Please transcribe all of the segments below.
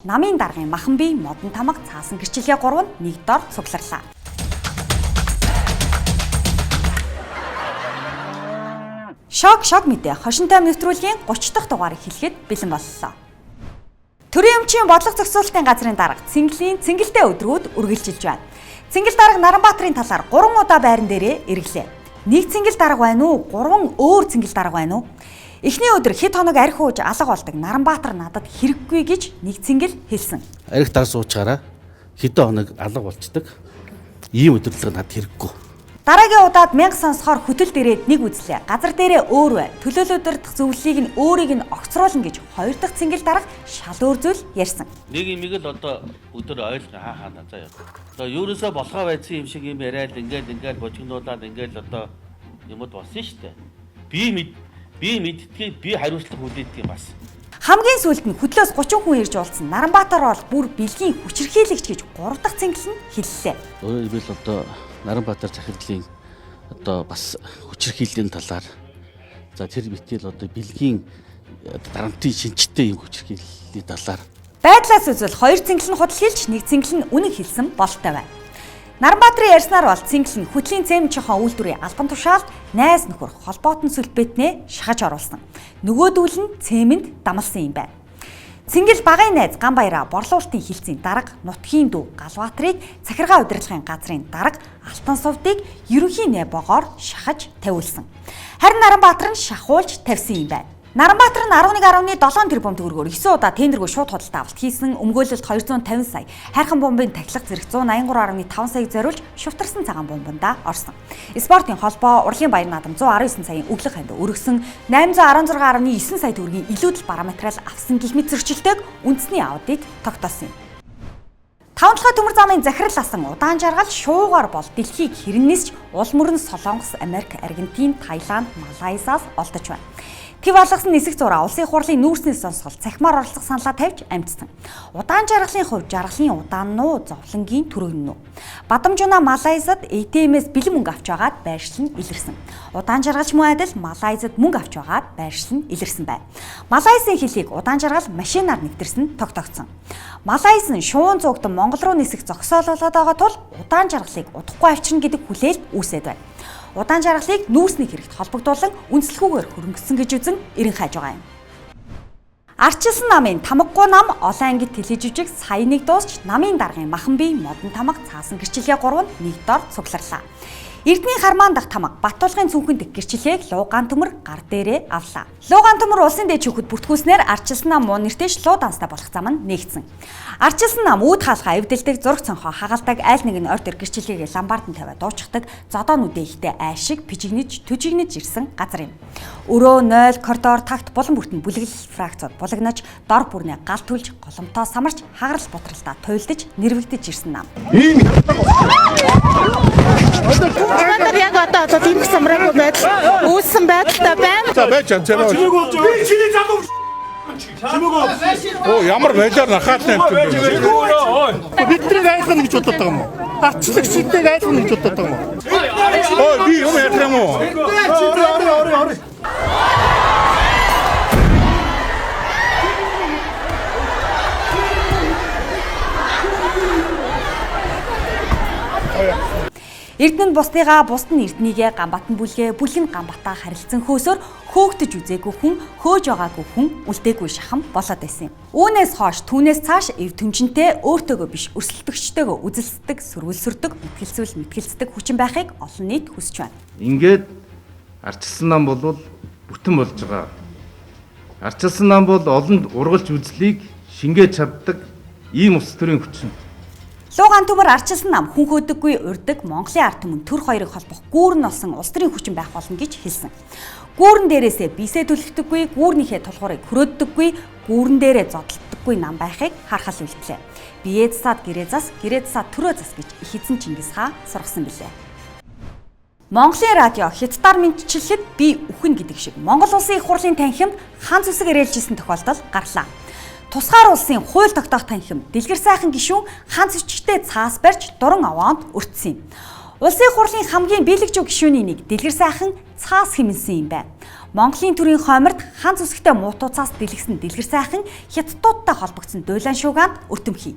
Намын даргын махан бие модон тамга цаасан гэрчлэгээ 3 нь нэг дор цугларлаа. Шок шок мэдээ хошин тайм нэвтрүүлгийн 30 дахь дугаарыг хэлэхэд бэлэн боллоо. Төрийн өмчийн бодлого зохицуулалтын газрын дарга Цэнгэлийн цэнгэлтэй өдрүүд үргэлжилж байна. Цэнгэл дарга Наранбаатарын талаар 3 удаа байран дээрээ эргэлээ. Нэг цэнгэл дарга байна уу? 3 өөр цэнгэл дарга байна уу? Эхний өдөр хэд хоног архи ууж алга болдог Наранбаатар надад хэрэггүй гэж нэг цэнгэл хэлсэн. Арх дар суучгаараа хэдэн хоног алга болчдөг. Ийм өдөрлөг надад хэрэггүй. Дараагийн удаад 1000 сонсохоор хөтөлд ирээд нэг үзлээ. Газар дээрээ өөр бай. Төлөөлөл удирдах зөвлөлийг нь өөрийг нь огцруулна гэж хоёр дахь цэнгэл дарга шал өөр зүйл ярьсан. Нэг юмыг л одоо өдөр ойлгох хаа хаа заяа. Одоо ерөөсөө болохоо байсан юм шиг юм яриад ингээл ингээл божигнуулаад ингээл одоо юмуд болсон шүү дээ. Би мэд би мэддгийг би хариуцлага хүлээдэг юм бас. Хамгийн сүүлд нь хөдлөөс 30 хүн ирж уулзсан. Наранбаатар бол бүр бэлгийн хүчирхийлэгч гэж гурав дахь цэнгэл нь хэллээ. Өөрөөр хэлбэл одоо Наранбаатар захирлын одоо бас хүчирхийллийн талаар за тэр битэл одоо бэлгийн дарамтын шинжтэй юм хүчирхийллийн талаар Байдлаас үзвэл хоёр цэнгэл нь худал хэлж, нэг цэнгэл нь үнэн хэлсэн болтой байна. Наранбаатарын ярьснаар бол цэнгэл нь хөтлийн цемчхон үйлдвэрийн албан тушаалд найз нөхөр холбоотон сүлбэтнээ шахаж оруулсан. Нөгөөдүүл нь цемэнд дамлсан юм байна. Цэнгэл багын найз Ганбаяра борлуулалтын хилцийн дарга нутгийн дүү Галбаатарыг захиргаа удирдлагын газрын дарга Алтан сувдыг ерөнхий нэ богоор шахаж тавиулсан. Харин Наранбаатар нь шахуулж тавьсан юм байна. Наранбаатар нь 11.7 тэрбум төгрөгөөр 9 удаа тендергүй шууд худалдаа авалт хийсэн, өмгөөлөлт 250 сая, хайрхан бомбын тахилга зэрэг 183.5 саяг зориулж шувтарсан цагаан бомбондаа орсон. Спортын холбоо, урлагийн баяр наадам 119 саяын өглөх ханд өргөсөн 816.9 сая төгрөгийн илүүдэл бараа материал авсан гэх мэт зөрчилтэйг үндэсний аудит тогтоосон юм. Таван толгой төмөр замын захирал асан удаан жаргал шуугаар бол дэлхийг хэрнээс ч уул мөрөн Солонгос, Америк, Аргентин, Таиланд, Малайзаас олдож байна. Төв алгасан нисэх зураа улсын хурлын нүүрсний сонсгол цахимаар оролцох саналаа тавьж амжсан. Удаан жаргалын хувьд жаргалын удаан нь зовлонгийн түргэн нь. Бадамжунаа Малайзад ATM-ээс бэлэн мөнгө авч байгаад байршил нь илэрсэн. Удаан жаргалч мөн адил Малайзад мөнгө авч байгаад байршил нь илэрсэн байна. Малайзын хөлийг удаан жаргал машинаар нэвтэрсэн тогтоогдсон. Малайз нь шуун зуугдан Монгол руу нисэх зогсоол болоод байгаа тул удаан жаргалыг удахгүй авчирна гэдэг хүлээлт үүсээд байна. Удаан жаргалыг нүүрсний хэрэгт холбогдуулан үндэслэхүүгээр хөрөнгөсөн гэж үзэн эрен хайж байгаа юм. Арчилсан намын тамгагүй нам олон ангид тележижиг сая нэг дуусч намын даргын махан бие модон тамга цаасан гэрчлэгээ 3 нь нэг дор цугларлаа. Эрдний хармаан дах тамга Баттулгын цүнхэн дэх гэрчлэгийг Луугаан төмөр гар дээрээ авлаа. Луугаан төмөр улсын дээд шүүхэд бүртгүүлснээр арчилсан нам муу нэртэй луу данстай болох зам нь нэгдсэн. Арчилсан нам үүд хаалхаа эвдэлдэг, зураг цонхоо хагалдаг, айл нэг нь ойр дээр гэрчлэгийг ламбардан тавиа дуучдаг, зодоо нүдэ ихтэй айл шиг пижигнэж түжигнэж ирсэн газар юм. Өрөө 0 коридор такт булан бүртэн бүлэглэл фракцууд булагнаж, дор бүрнээ гал түлж, голомтоо самарч, хагарал бутралтаа туйлдаж, нэрвэгдэж ирсэн нам. Өнөөдөр яг одоо бол эмх самраагүй байдал үүссэн байдалтай байна. За байж чамаа. Би чиний залуу чимээгөө. Оо ямар байдлаар нахаалтай юм бэ? Бидний айлгана гэж бодоод байгаа юм уу? Арчлагчдыг айлгана гэж бодоод байгаа юм уу? Оо би юм ярих юм уу? Ори ори ори. Эрдэнэ нь бусдыгаа, бусд нь эрдэнийгээ Ганбат нь бүлгээ, бүлэг нь Ганбатаа харилцан хөөсөөр хөөгдөж үзээгүй хүн, хөөж байгаагүй хүн үлдээгүй шахам болоод байсан юм. Үүнээс хойш түүнээс цааш эв түнжинтэй өөртөөгөө биш өрсөлдөгчтэйгөө үзэлцдэг, сөрвөлсөрдөг, мэтгэлцвэл мэтгэлцдэг хүчин байхыг олон нийт хүсэж байна. Ингээд арчилсан нам бол бүтэн болж байгаа. Арчилсан нам бол олонд ургалж үзлийг шингээж чаддаг ийм улс төрийн хүчин. Луугаан төмөр арчилсан нам хүн хөөдөггүй урддаг Монголын ард түмэн төр хоёрыг холбох гүүр нь болсон улс төрийн хүчин байх болно гэж хэлсэн. Гүүрэн дээрээсээ бисээ түлхдэггүй, гүүрнийхээ тулгуурыг хөрөөддөггүй, гүүрэн дээрээ зодтолдоггүй нам байхыг харахал үлдлээ. Бие засаад гэрээ зас, гэрээ засаад төрөө зас гэж их эзэн Чингис хаан сургасан билээ. Монголын радио хятадаар мэдчилэхэд би үхэн гэдэг шиг Монгол улсын их хурлын танхимд хан зүсэг ирээлжсэн тохиолдол гарлаа. Тусгаар улсын хууль тогтоох танхим Дэлгэр сайхан гишүүн хан зүчгтэй цаас барьж дуран аваанд өртсөн юм. Улсын хурлын хамгийн биелэгжүү гишүүний нэг Дэлгэр сайхан цаас хэмнсэн юм байна. Монголын төрийн хойморт хан зүсгтэй муутууцаас дэлгэсэн дэлгэр сайхан хятадуудтай холбогдсон дуйлан шуугаанд өртөмхий.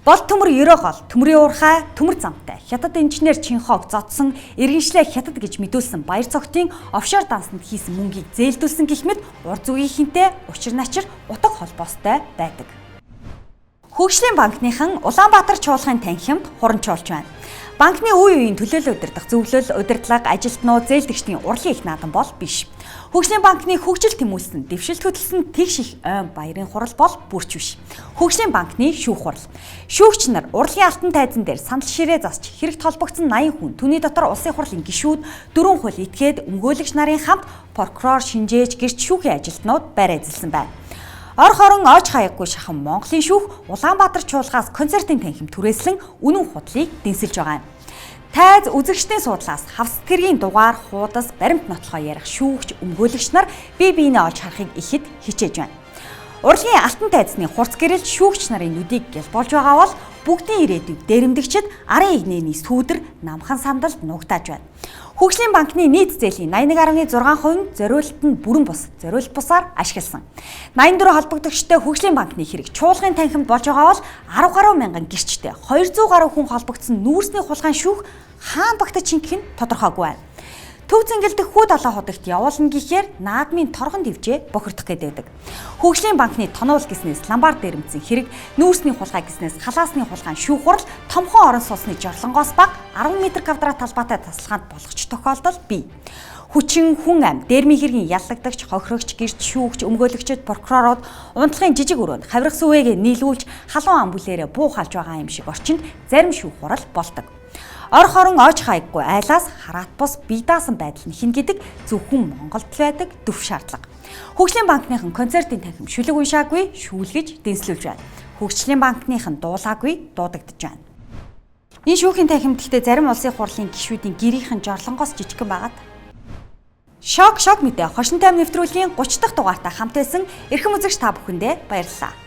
Бол төмөр ерөөгол, төмрийн уурхай, төмөр замтай, хятад инженер Чинхог зодсон, иргэншлээ хятад гэж мэдүүлсэн баяр цогтын офшор дансанд хийсэн мөнгийг зээлдүүлсэн гэх мэт ур зүгийнхэнтэй учир начир утга холбоостой байдаг. Хөгжлийн банкныхан Улаанбаатар чуулгын танхимд хурамчуулж байна. Банкны үе үеийн төлөөлөл удирдах зөвлөл, удирдлага, ажилтнууд, зээлдэгчдийн урлын их наадам бол биш. Хөгжлийн банкны хөгжил тэмүүлсэн, дэвшилт хөдөлсөн тэгш их ойн баярын хурал бол бүрч биш. Хөгжлийн банкны шүүх хурал. Шүүгч нар урлагийн алтан тайзан дээр сандал ширээ засч хэрэгт холбогдсон 80 хүн, түүний дотор улсын хурлын гишүүд, дөрвөн хууль этгээд өмгөөлөгч нарын хамт прокурор, шинжээч, гэрч шүүхийн ажилтнууд байр эзэлсэн байна. Ор хорон ойч хаяггүй шахан Монголын шүүх Улаанбаатар чуулгаас концертын танхим түрээслэн үнэн худлыг дэнсэлж байгаа юм. Тайз үзэгчдийн суудлаас хавс тэргийн дугаар хуудас баримт нотлохоо ярих шүүгч өмгөөлөгч нар бие биенээ олж харахыг ихэд хичээж байна. Урлагийн алтан тайзны хурц гэрэл шүүгч нарын нүдийг гялболж байгаа бол бүгдийн ирээдүйг дээрэмдэгчид арын игнэний сүүдэр намхан сандалд нуугтааж байна. Хөгжлийн банкны нийт зээлийн 81.6% нь зориулалт нь бүрэн бус, зориулт бусаар ашигласан. 84 холбогдогчтой хөгжлийн банкны хэрэг чуулгын танхимд болж байгаа бол 10 гаруй мянган гэрчтэй 200 гаруй хүн холбогдсон нүүрсний хулгайн шүүх хаан багтаж шингэх нь тодорхойгүй байна. Төв зингэлдэх хүү далаа худагт явуулна гэхээр наадмын торгон дэвжээ бохирдох гэдэг. Хөгжлийн банкны тонуул гиснээс ламбар дээрэмдсэн хэрэг, нүүрсний хулгай гиснээс халаасны хулгайн шүүх хурал, томхон орон сууцны жорлонгоос баг 10 м квадрат талбайтай тасалгаанд болгоч тохиолдол бий. Хүчин хүн ам, дээрмийн хэргийн яллагдагч, хохирогч, гэрч, шүүгч, өмгөөлөгчд, прокурорууд унтлагын жижиг өрөөнд хавирах сүвэгээ нийлүүлж халуун амбүлээрээ буу халж байгаа юм шиг орчинд зарим шүүх хурал болдог. Ор хорон ойч хаяггүй айлаас хараат бус бие даасан байдал нь хин гэдэг зөвхөн Монголд л байдаг төв шаардлага. Хөгжлийн банкныхан концертын танхим шүлэг уншаагүй шүүлгэж дэнслүүлж байна. Хөгжлийн банкныхан дуулаагүй дуудагдж байна. Энэ шүүхийн танхимд гэхдээ зарим улсын хурлын гишүүдийн гэрийнхэн жорлонгоос жижигхэн байгаад Шок шок мэдээ хошин тайм нэвтрүүлгийн 30 дахь дугаартай хамт байсан эрхэм үзэгч та бүхэндээ баярлалаа.